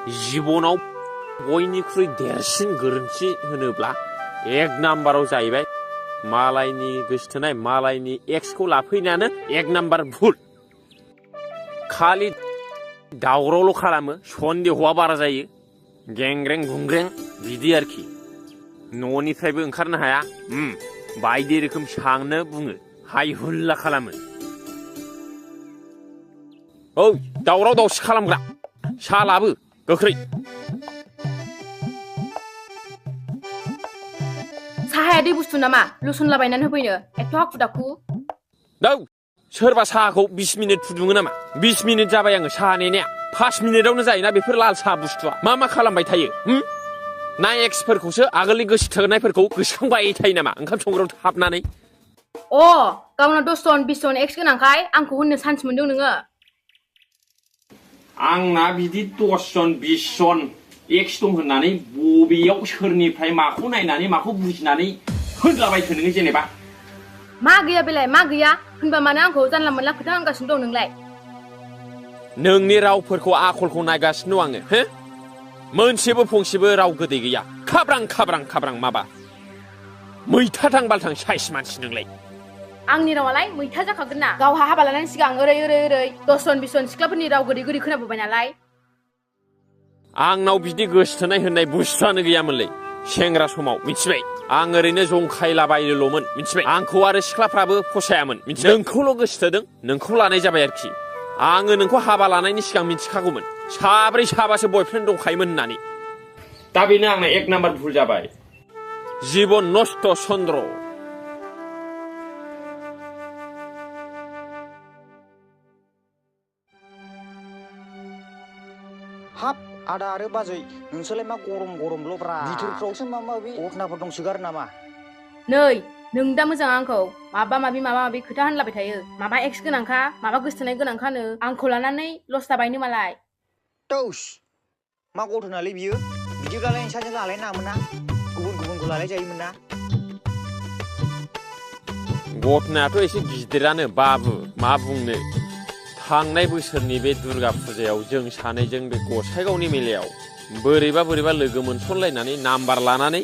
जिबनाव बयनिख्रुइ देरसिन गोरोन्थि होनोब्ला एक नाम्बाराव जाहैबाय मालायनि गोसथोनाय मालायनि एक्सखौ लाफैनायानो एक नाम्बार भुल। खालि दावरावल' खालामो, सन्देहआ बारा जायो, गेंग्रें गुंग्रें बिदि आरोखि। न'निफ्रायबो ओंखारनो हाया, बायदि रोखोम साननो बुङो, हाय हुल्ला खालामो। ओइ दावराव दावसि खालामग्रा, साहा लाबो गोख्रै। साहाया दै बुस्थु नामा लुसनलाबायनानै होफैनो एथ' हाखु दाखु? दौ सोरबा साहाखौ 20 मिनिट फुदुङो नामा? 20 मिनिट जाबाय आङो साहा नेनाया। 5 मिनिटावनो जायोना बेफोर लाल साहा बुस्थुआ। मा खालामबाय थायो? ना एक्सफोरखौसो आगोलनि गोसोथोनायफोरखौ गोसोखांबाय थायो नामा ओंखाम संग्रायाव हाबनानै? गावनाव 10 जन 20 जन एक्स गोनांखाय आंखौ होननो सान्स मोनदों नोङो। आंना बिदि 10 जन 20 जन एक्स दं होननानै बबेयाव सोरनिफ्राय माखौ नायनानै माखौ बुजिनानै होनलाबायखो नोङो जेनेबा? मा गैया बेलाय मा गैया होनबा मानो आंखौ जानला मोनला खोथा होनगासिनो दं नोंलाय? नोंनि रावफोरखौ आखलखौ नायगासिनो दं आङो। मोनसेबो फंसेबो राव गोदै गैया, खाब्रां माबा मैथा बालथां साइस मानसि नोंलाय। आंनि रावालाय मैथा जाखागोन ना। गावहा हाबा लानायनि सिगां ओरै 10 जन 20 जन सिख्लाफोरनि राव गोदै गोदै खोनाबोबाय नालाय। आंनाव बिदि गोसोथोनाय होननाय बुस्थुआनो गैयामोनलै सेंग्रा समाव, मिथिबाय? आं ओरैनो जंखायलाबायनोल'मोन, मिथिबाय? आंखौ आरो सिख्लाफ्राबो फसायामोन, मिथिबाय? नोंखौल' गोसोथोदों, नोंखौ लानाय जाबाय आरोखि। आङो नोंखौ हाबा लानायनि सिगां मिथिखागौमोन 3-4 साबासो बयफ्रेन्ड दंखायोमोन होननानै। दा बेनो आंना एक नाम्बार भुल जाबाय। जीबन नष्ट चन्द्र। हाब आदा आरो बाजै नोंसोरलाय मा गरमल'ब्रा? बिथोरफ्रावसो माबा-माबि घटनाफोर दंसोगारो नामा? नै नों दा मोजां आंखौ माबा माबि खोथा होनलाबाय थायो। माबा एक्स गोनांखा माबा गोसोथोनाय गोनांखानो आंखौ लानानै लस जाबायनो मालाय। टौस मा घटनालै बियो? बिदिब्लालाय नोंसाजों लालायनो नाङामोन ना? गुबुनखौ लालाय जायोमोन ना? घटनायाथ' एसे गिदिरानो बाबु, मा बुंनो। थांनाय बोसोरनि बे दुर्गा फुजायाव जों सानैजों बे गसाइगावनि मेलायाव बोरैबा लोगो मोनसनलायनानै नाम्बार लानानै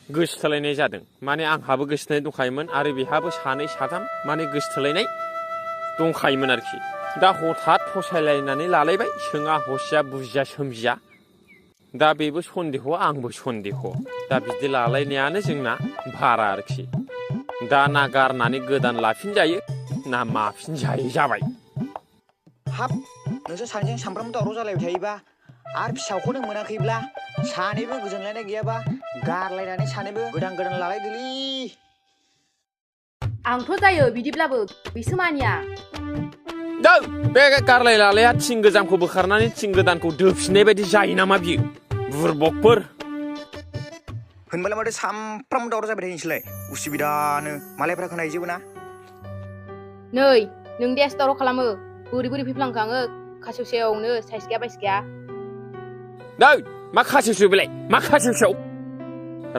गोसोथोलायनाय जादों। माने आंहाबो गोसोथोनाय दंखायोमोन आरो बेहाबो 2-3 माने गोसोथोलायनाय दंखायोमोन आरोखि। दा हथात फसायलायनानै लालायबाय, सोङा हसिया बुजिया सोमजिया। दा बेबो सन्देह आंबो सन्देह। दा बिदि लालायनायानो जोंना भारा आरोखि। दा ना गारनानै गोदान लाफिनजायो ना माफिनजायो जाबाय। हाब नोंसोर सानैजों सामफ्रामबो दावराव जालायबाय थायोबा आरो फिसाखौनो मोनाखैब्ला सानैबो गोजोनलायनाय गैयाबा गारलायनानै सानैबो गोदान लालायदोलै। आंथ' जायो बिदिब्लाबो बिसो मानिया। बे गारलाय लालाया थिं गोजामखौ बोखारनानै थिं गोदानखौ दोफिननाय बायदि जायो नामा बियो? बुरबकफोर। होनबालाय माथो सामफ्रामबो दावराव जाबाय थायो नोंसोरलाय? उसुबिदानो मालायफ्रा खोनाहैजोबो ना? नै नों देस दावराव खालामो, बोरै फैफ्लांखाङो खासेवसेवनो साइस गैया बायस गैया। मा खासेवसेव बेलाय? मा खासेवसेव?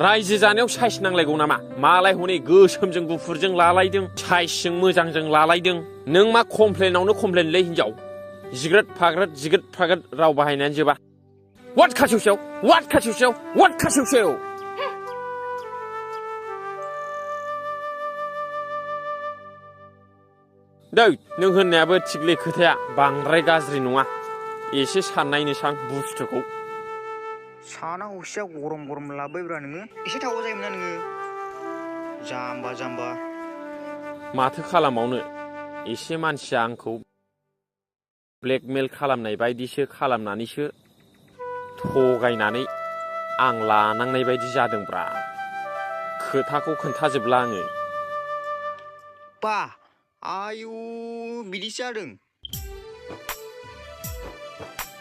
रायजो जानायाव साइस नांलायगौ नामा? मालाय हनै गोसोमजों गुफुरजों लालायदों, साइसजों मोजांजों लालायदों। नों मा कमप्लेनावनो कमप्लेनलै हिनजाव? जिग्रोद फाग्रोद राव बाहायनायानो जोबा। वाट खासेवसेव? वाट खासेवसेव? वाट खासेवसेव? नों होननायाबो थिगलै खोथाया, बांद्राय गाज्रि नङा। एसे साननायनो सां बुस्थुखौ। साना हसिया गरम लाबोबायब्रा नोङो। एसे थावा जायोमोन ना नोङो? जाम्बा। माथो खालामबावनो, एसे मानसिया आंखौ ब्लेकमेल खालामनाय बायदिसो खालामनानैसो थगायनानै आं लानांनाय बायदि जादोंब्रा। खोथाखौ खोन्थाजोबला आङो। बा आयु बिदिसो जादों।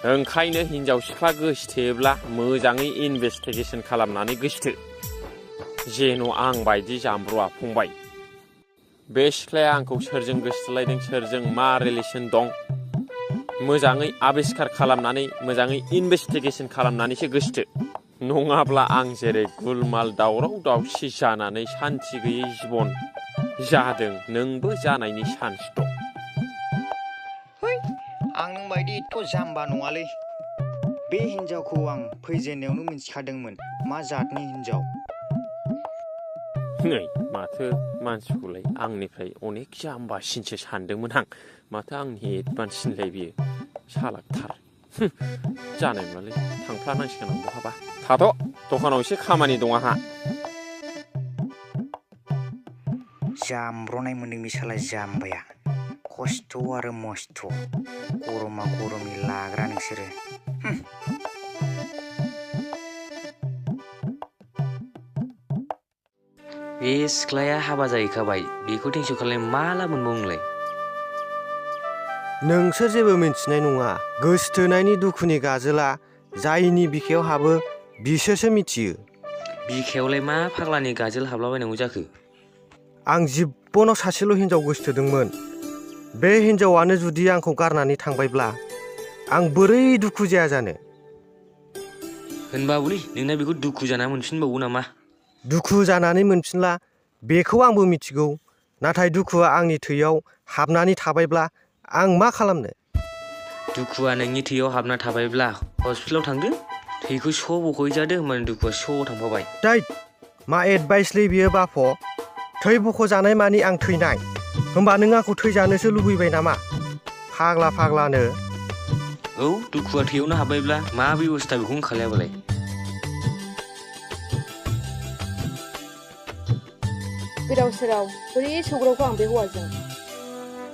ओंखायनो हिनजाव सिख्ला गोसथोयोब्ला मोजाङै इनभेस्टिगेसन खालामनानै गोसथो। जेन' आं बायदि जाम्ब्र'आ फंबाय। बे सिख्लाया आंखौ सोरजों गोसथोलायदों, सोरजों मा रिलेसन दं, मोजाङै आबिस्कार खालामनानै मोजाङै इनभेस्टिगेसन खालामनानैसो गोसथो। नङाब्ला आं जेरै गुलमाल दावराव दावसि जानानै सान्थि गैयै जिबन जादों, नोंबो जानायनि चान्स दं। आं नों बायदि एथ' जाम्बा नङालै। बे हिन्जावखौ आं फैजेननायावनो मिन्थिखादोंमोन मा जातनि हिन्जाव। नै माथो मानसिखौलाय आंनिफ्राय अनेक जाम्बासिनसो सानदोंमोन आं। माथो आंनि एडभान्ससिनलाय बियो सालाकथार। जानाय नङालै थांफ्लानांसिगोन आं बहाबा। थाथ' दखानाव एसे खामानि दं आंहा। जामब्रनाय मोनदों बे साला जाम्बाया। खस्थ' आरो मस्थ' गरमा गरमनि लाग्रा नोंसोरो। बे सिख्लाया हाबा जाहैखाबाय, बेखौ टेनसन खालामनाय मा लाब मोनबाव नोंलाय? नोंसोर जेबो मिन्थिनाय नङा। गोसथोनायनि दुखुनि गाजोला जायनि बिखायाव हाबो बिसोरसो मिथियो। बिखायावलाय मा फाग्लानि गाजोल हाबलाबायनांगौ जाखो? आं जिबनाव सासेल' हिन्जाव गोसथोदोंमोन। बे हिन्जावानो जुदि आंखौ गारनानै थांबायब्ला आं बोरै दुखु जाया जानो? होनबाबोलै नोंना बेखौ दुखु जाना मोनफिनबावो नामा? दुखु जानानै मोनफिनला बेखौ आंबो मिथिगौ। नाथाय दुखुआ आंनि थैयाव हाबनानै थाबायब्ला आं मा खालामनो? दुखुआ नोंनि थैयाव हाबना थाबायब्ला हस्पिटालाव थांदो, थैखौ स' बख'हैजादो, होमबानो दुखुआ स' थांफाबाय। दैद मा एडभाइसलै बियो बाफ'? थै बख'जानाय मानि आं थैनाय। होमबा नों आंखौ थैजानोसो लुबैबाय नामा? फाग्ला फाग्लानो। औ दुखुआ थैयावनो हाबबायब्ला मा बेबस्था बेखौनो खालायाबालाय। गोदाव सोराव बोरै सौग्रावखो आं बे हौवाजों?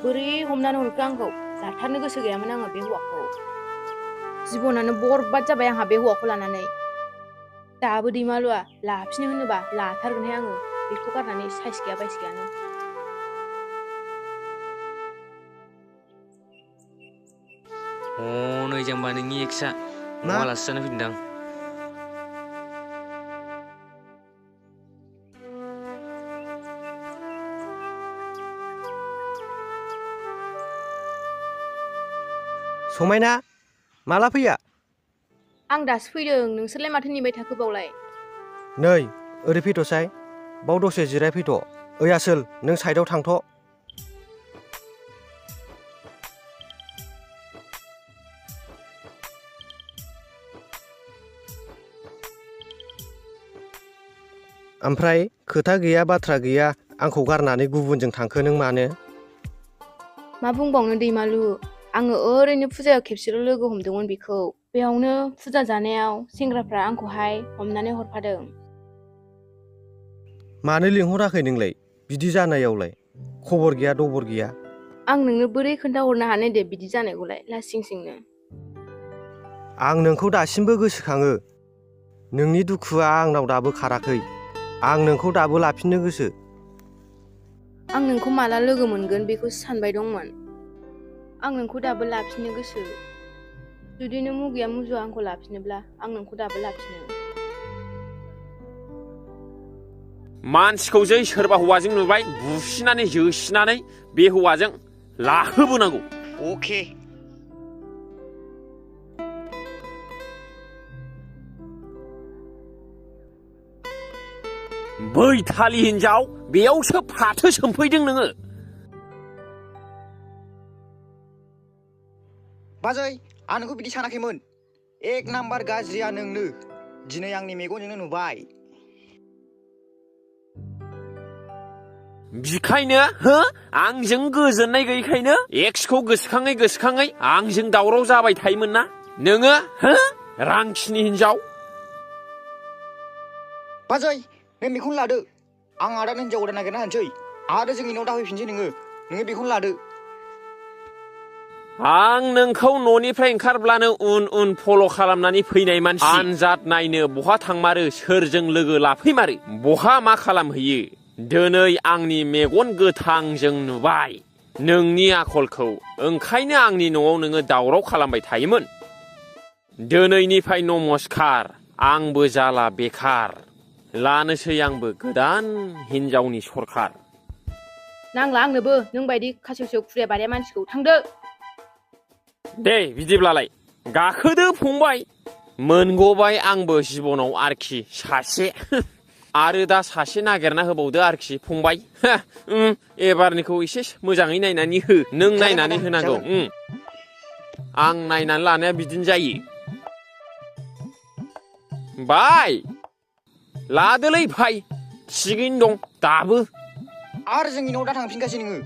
बोरै हमनानै हरखो आंखौ? जाथारनो गोसो गैयामोन आङो बे हौवाखौ। जिबनानो बरबाद जाबाय आंहा बे हौवाखौ लानानै। दाबो दैमालुआ लाफिनो होनोबा लाथारगोनहाय आङो। बेखौ गारनानै साइस गैया बायस गैयानो। नै जाम्बा नोंनि एक्सआ मा? न'आव आलासि जानो फैदोंदां। समायना माला फैया? आं दासो फैदों। नोंसोरलाय माथो नेबाय थाखो बावलाय? नै ओरै फैथ'साय। बाव दसे जिरायफैथ'। ओइ आसोल नों साइडआव थांथ'। ओमफ्राय खोथा गैया बाथ्रा गैया आंखौ गारनानै गुबुनजों थांखो नों मानो? मा बुंबावनो दैमालु, आङो ओरैनो फुजायाव खेबसेल' लोगो हमदोंमोन बेखौ। बेयावनो फुजा जानायाव सेंग्राफ्रा आंखौहाय हमनानै हरफादों। मानो लिंहराखै नोंलाय? बिदि जानायावलाय खबर गैया दबर गैया। आं नोंनो बोरै खोन्थाहरनो हानो दे बिदि जानायखौलाय लासिं सिंनो। आं नोंखौ दासिमबो गोसोखाङो। नोंनि दुखुआ आंनाव दाबो खाराखै। आं नोंखौ दाबो लाफिननो गोसो। आं नोंखौ माला लोगो मोनगोन बेखौसो सानबाय दंमोन। आं नोंखौ दाबो लाफिननो गोसो। जुदि नों मुगैया मुजुआ आंखौ लाफिनोब्ला आं नोंखौ दाबो लाफिनो। मानसिखौ जै सोरबा हौवाजों नुबाय बुसिनानै जोसिनानै बे हौवाजों लाहोबोनांगौ। अके। बैथालि हिन्जाव, बेयावसो फाथो सोमफैदों नोङो। बाजै आं नोंखौ बिदि सानाखैमोन। एक नाम्बार गाज्रिया नोंनो। दिनै आंनि मेगनजोंनो नुबाय। बिखायनो हो आंजों गोजोननाय गैयैखायनो एक्सखौ गोसोखाङै गोसोखाङै आंजों दावराव जाबाय थायोमोन ना नोङो हो रांखिनि हिन्जाव। बाजै नों बेखौनो लादो। आं आदानो हिन्जाव गोदान नागिरना होनोसै आरो जोंनि न'आव दाफैफिनसै नोङो बेखौनो लादो। आं नोंखौ न'निफ्राय ओंखारब्लानो उन उन फल' खालामनानै फैनाय मानसि। आनजाद नायनो बहा थांमारो, सोरजों लोगो लाफैमारो, बहा मा खालामहैयो। दिनै आंनि मेगन गोथांजों नुबाय नोंनि आखलखौ। ओंखायनो आंनि न'आव नोङो दावराव खालामबाय थायोमोन। दिनैनिफ्राय नमस्कार, आंबो जाला बेखार। लानोसै आंबो गोदान हिन्जावनि सरखार। नांला आंनोबो नों बायदि खासेव खुरिया बारिया मानसिखौ। थांदो। दे बिदिब्लालाय गाखोदो फंबाय। मोनगबाय आंबो जिबनाव आरोखि सासे। आरो दा सासे नागिरना होबावदो आरोखि फंबाय। एबारनिखौ एसे मोजाङै नायनानै हो। नों नायनानै होनांगौ। आं नायनानै लानाया बिदिनो जायो। बाय लादोलै भाइ थिगैनो दं दाबो आरो जोंनि न'आव दा थांफिनगासै नोङो